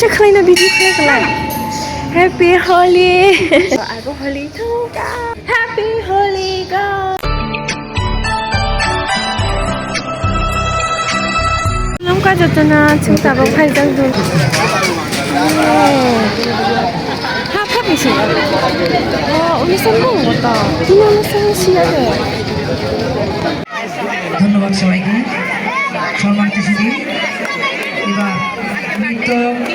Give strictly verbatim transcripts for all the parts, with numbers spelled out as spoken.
Khlaina video khlai khlai. Happy Holi. Abo Holi thung ka. Happy Holi go. Nongka jotona chwng tabok phaijak dun. Oh. Ha pha bisi. Oh, uni samung boto. Tina masang siya de. ধন্যবাদ সবাইকে। সম্মানিত সুধী, এবার নৃত্য,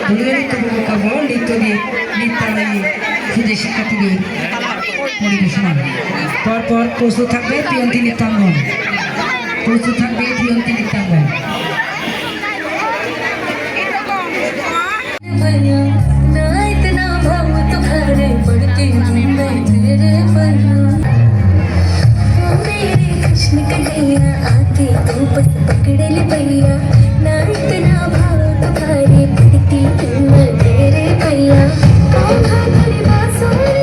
দলীয় নৃত্য উপভোগ করবো। নৃত্য দিয়ে নৃত্যালয়ে ক্ষুদে শিক্ষার্থীদের পরিবেশনা। পরপর প্রস্তুত থাকবে প্রিয়ন্তী নৃত্যাঙ্গন, প্রস্তুত থাকবে প্রিয়ন্তী নৃত্যাঙ্গন। ना इतना भाव तुम्हारे पड़ती हूँ मैं तेरे पर। ओ मेरे कृष्ण कन्हैया आके तू बस पकड़ ले भैया। ना इतना भाव तुम्हारे पड़ती हूँ मैं तेरे भैया। ओ भागल बांसुरी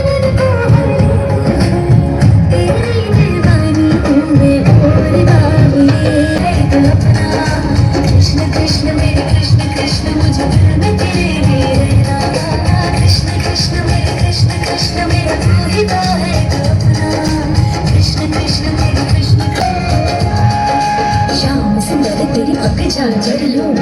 मन को हर तेरी दीवानी हूँ मैं और बाबू ये है अपना। कृष्ण कृष्ण मेरे कृष्ण कृष्ण मुझे दिल में तेरे लिए रहना। कृष्ण कृष्ण मेरे कृष्ण कृष्ण मेरा तू ही तो है अपना। कृष्ण कृष्ण मेरे कृष्ण। श्याम सुंदर तेरी अख झांझर लूं।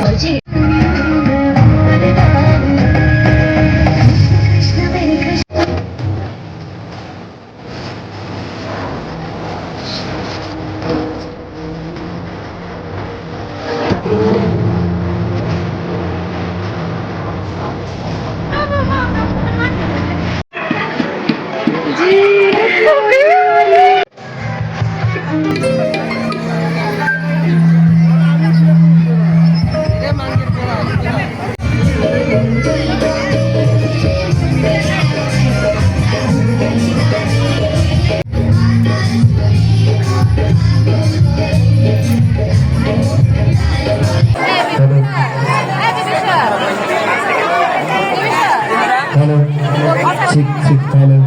Hello. Hello. Check, check, hello.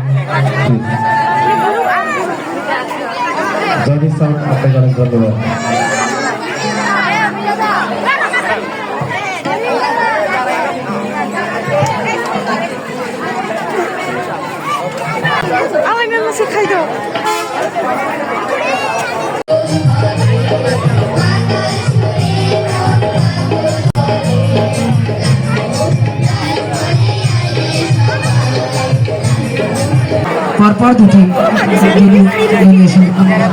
Check. Jadi sound apa yang ada? Alai memo se khai do. পরপর দুটি ডেলি ডেলিগেশন আমরা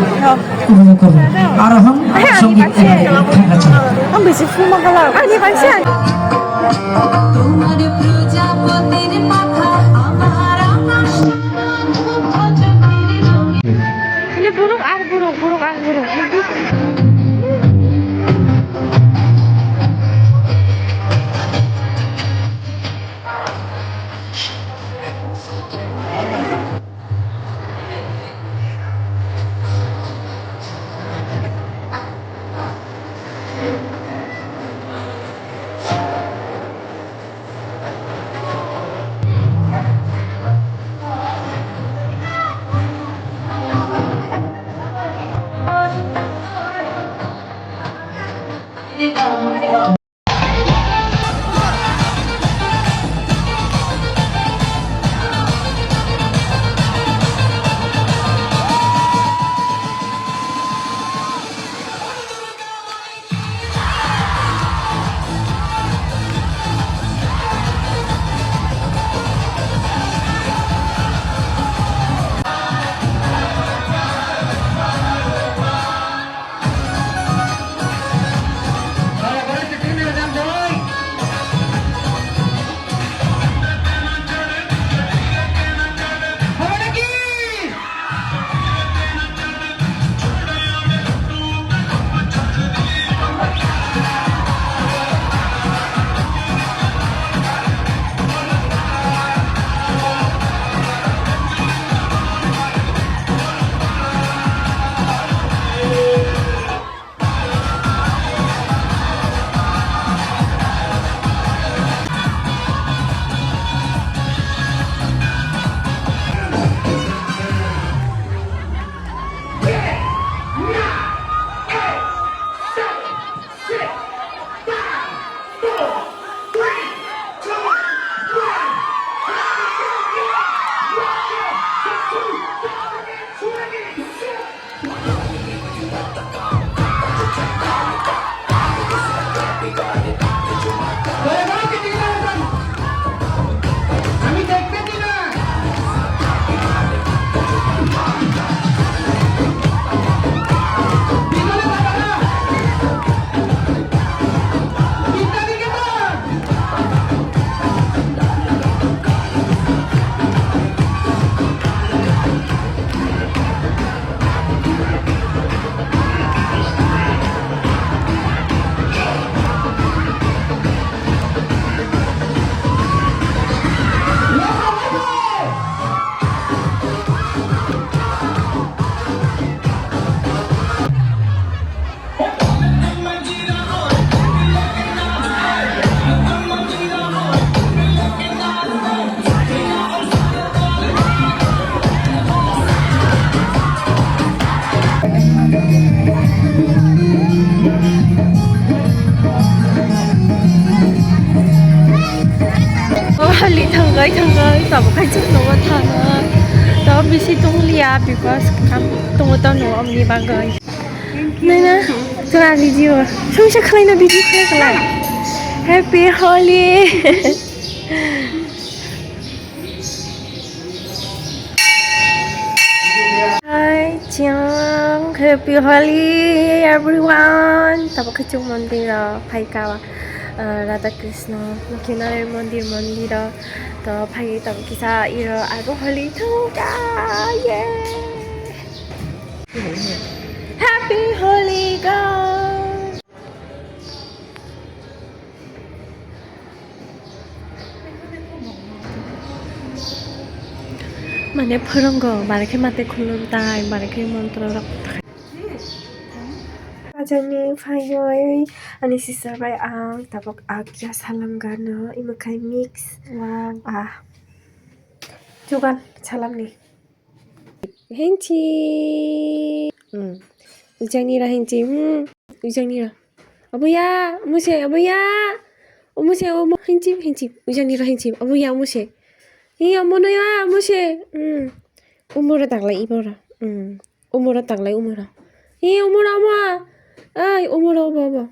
উপভোগ করব। আরোহণ সঙ্গীত এবারে থাকা চাই। Ang bisi phuma hala. Ani bai se. তোমার প্রজাপতির পাখা আমার আকাশ। Ini burung ah burung, burung ah burung. Bai thangwi tabuk kaichuk nogo thangwi. To bisi tongliya because kam tongo to no omni bagwi. Nana, tora video. Sumsa khlaina video khlai khlai. Happy Holi. Hi, chang, happy Holi, everyone. Tabuk khe chwng mondir o phaikha, uh, Radha Krishna, Lokhinarayana mondir, mondir o. To phai tabuk kisa iro abo Holi thungkha, yay! Happy Holi, guys! Mane phwrwngo, bare khe mate khulum tai, bare khe montro rok. Ajani phaiwi ani sister bai ang tabuk akya salam gano, imo khai mix. Wow. Ah. Chugan salam ni. Hinchi. Hmm. Ujang nira hinchi. Hmm. Ujang nira. Abuya, muse, abuya. Umuse, umu hinchi, hinchi. Ujang nira hinchi. Abuya, muse. Iya, mono ya, muse. Hmm. Umura taklai ibora. Hmm. Umura taklai umura. Iya, umura, umura. Ai, umura, ubo, ubo.